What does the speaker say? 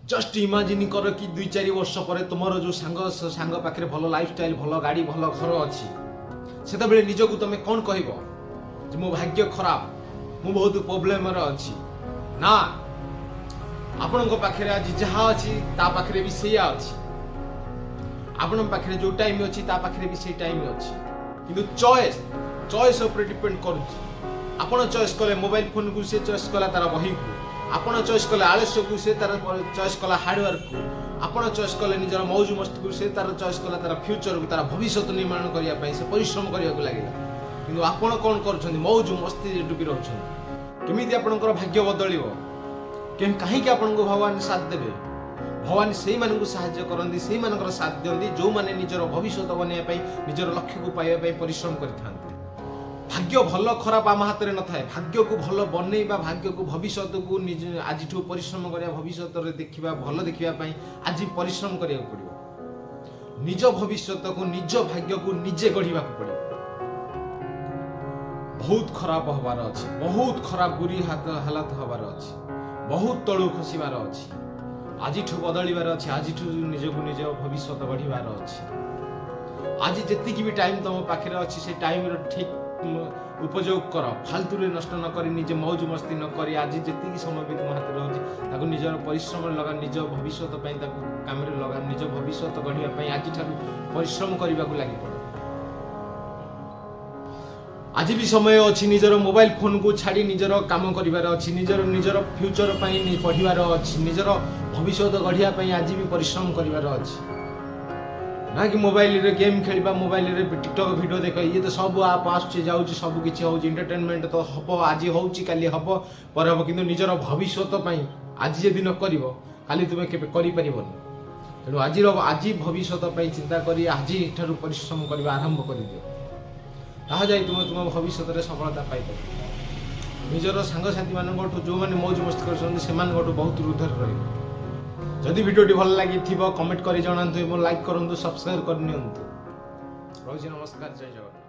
Just imagine କର କି 2-4 ବର୍ଷ ପରେ ତୁମର ଯୋଉ ସାଙ୍ଗ ସାଙ୍ଗ ପାଖରେ ଭଲ ଲାଇଫଷ୍ଟାଇଲ, ଭଲ ଗାଡ଼ି, ଭଲ ଘର ଅଛି, ସେତେବେଳେ ନିଜକୁ ତମେ କ'ଣ କହିବ? ଯେ ମୋ ଭାଗ୍ୟ ଖରାପ, ମୁଁ ବହୁତ ପ୍ରୋବ୍ଲେମରେ ଅଛି? ନା, ଆପଣଙ୍କ ପାଖରେ ଆଜି ଯାହା ଅଛି, ତା ପାଖରେ ବି ସେଇଆ ଅଛି। ଆପଣଙ୍କ ପାଖରେ ଯୋଉ ଟାଇମ୍ ଅଛି, ତା ପାଖରେ ବି ସେଇ ଟାଇମ୍ ଅଛି। କିନ୍ତୁ ଚଏସ୍ ଚଏସ୍ ଉପରେ ଡିପେଣ୍ଡ କରୁଛି। ଆପଣ ଚଏସ୍ କଲେ ମୋବାଇଲ ଫୋନକୁ, ସେ ଚଏସ୍ କଲା ତାର ବହିକୁ। ଆପଣ ଚଏସ୍ କଲେ ଆଳସ୍ୟକୁ, ସେ ତାର ଚଏସ୍ କଲା ହାର୍ଡୱାର୍କକୁ। ଆପଣ ଚଏସ୍ କଲେ ନିଜର ମୌଜ ମସ୍ତିକୁ, ସେ ତାର ଚଏସ୍ କଲା ତାର ଫ୍ୟୁଚରକୁ, ତାର ଭବିଷ୍ୟତ ନିର୍ମାଣ କରିବା ପାଇଁ ସେ ପରିଶ୍ରମ କରିବାକୁ ଲାଗିଲା। କିନ୍ତୁ ଆପଣ କ'ଣ କରୁଛନ୍ତି? ମୌଜ ମସ୍ତିରେ ଡୁବି ରହୁଛନ୍ତି। କେମିତି ଆପଣଙ୍କର ଭାଗ୍ୟ ବଦଳିବ? କାହିଁକି ଆପଣଙ୍କୁ ଭଗବାନ ସାଥ ଦେବେ? ଭଗବାନ ସେଇମାନଙ୍କୁ ସାହାଯ୍ୟ କରନ୍ତି, ସେଇମାନଙ୍କର ସାଥ ଦିଅନ୍ତି, ଯେଉଁମାନେ ନିଜର ଭବିଷ୍ୟତ ବନେଇବା ପାଇଁ, ନିଜର ଲକ୍ଷ୍ୟକୁ ପାଇବା ପାଇଁ ପରିଶ୍ରମ କରିଥାନ୍ତି। ଭାଗ୍ୟ ଭଲ ଖରାପ ଆମ ହାତରେ ନଥାଏ। ଭାଗ୍ୟକୁ ଭଲ ବନେଇବା, ଭାଗ୍ୟକୁ, ଭବିଷ୍ୟତକୁ ନିଜ ଆଜିଠୁ ପରିଶ୍ରମ କରିବା, ଭବିଷ୍ୟତରେ ଦେଖିବା, ଭଲ ଦେଖିବା ପାଇଁ ଆଜି ପରିଶ୍ରମ କରିବାକୁ ପଡ଼ିବ। ନିଜ ଭବିଷ୍ୟତକୁ, ନିଜ ଭାଗ୍ୟକୁ ନିଜେ ଗଢ଼ିବାକୁ ପଡ଼ିବ। ବହୁତ ଖରାପ ହବାର ଅଛି, ବହୁତ ଖରାପ ବୁରି ହାଲତ ହବାର ଅଛି, ବହୁତ ତଳକୁ ଖସିବାର ଅଛି, ଆଜିଠୁ ବଦଳିବାର ଅଛି, ଆଜିଠୁ ନିଜକୁ ନିଜ ଭବିଷ୍ୟତ ଗଢ଼ିବାର ଅଛି। ଆଜି ଯେତିକି ବି ଟାଇମ୍ ତମ ପାଖରେ ଅଛି, ସେ ଟାଇମ୍ର ଠିକ୍ ଉପଯୋଗ କର। ଫାଲତୁରେ ନଷ୍ଟ ନ କରି, ନିଜେ ମୌଜ ମସ୍ତି ନ କରି, ଆଜି ଯେତିକି ସମୟ ବି ତୁମ ହାତରେ ରହୁଛି, ତାକୁ ନିଜର ପରିଶ୍ରମରେ ଲଗା, ନିଜ ଭବିଷ୍ୟତ ପାଇଁ ତାକୁ କାମରେ ଲଗା। ନିଜ ଭବିଷ୍ୟତ ଗଢ଼ିବା ପାଇଁ ଆଜିଠାରୁ ପରିଶ୍ରମ କରିବାକୁ ଲାଗି ପଡ଼। ଆଜି ବି ସମୟ ଅଛି, ନିଜର ମୋବାଇଲ ଫୋନକୁ ଛାଡ଼ି ନିଜର କାମ କରିବାର ଅଛି, ନିଜର ନିଜର ଫ୍ୟୁଚର ପାଇଁ ପଢ଼ିବାର ଅଛି, ନିଜର ଭବିଷ୍ୟତ ଗଢ଼ିବା ପାଇଁ ଆଜି ବି ପରିଶ୍ରମ କରିବାର ଅଛି। ନା କି ମୋବାଇଲରେ ଗେମ୍ ଖେଳିବା, ମୋବାଇଲରେ ଟିକଟକ୍ ଭିଡ଼ିଓ ଦେଖ। ଇଏ ତ ସବୁ ଆପ୍ ଆସୁଛି, ଯାଉଛି, ସବୁ କିଛି ହେଉଛି। ଏଣ୍ଟରଟେନମେଣ୍ଟ ତ ହବ, ଆଜି ହେଉଛି, କାଲି ହବ, ପରେ ହବ। କିନ୍ତୁ ନିଜର ଭବିଷ୍ୟତ ପାଇଁ ଆଜି ଯଦି ନ କରିବ, କାଲି ତୁମେ କେବେ କରିପାରିବନି। ତେଣୁ ଆଜି ଭବିଷ୍ୟତ ପାଇଁ ଚିନ୍ତା କରି ଆଜି ଠାରୁ ପରିଶ୍ରମ କରିବା ଆରମ୍ଭ କରିଦିଅ। ତାହା ଯାଇ ତୁମେ ତୁମ ଭବିଷ୍ୟତରେ ସଫଳତା ପାଇପାରିବ। ନିଜର ସାଙ୍ଗସାଥିମାନଙ୍କଠୁ, ଯେଉଁମାନେ ମୌଜ ମସ୍ତି କରୁଛନ୍ତି, ସେମାନଙ୍କଠୁ ବହୁତ ଉର୍ଦ୍ଧ୍ୱରେ ରହିବ। ଯଦି ଭିଡ଼ିଓଟି ଭଲ ଲାଗିଥିବ, କମେଣ୍ଟ କରି ଜଣାନ୍ତୁ ଏବଂ ଲାଇକ୍ କରନ୍ତୁ, ସବସ୍କ୍ରାଇବ୍ କରିନିଅନ୍ତୁ। ରହୁଛି, ନମସ୍କାର, ଜୟ ଜଗନ୍ନାଥ।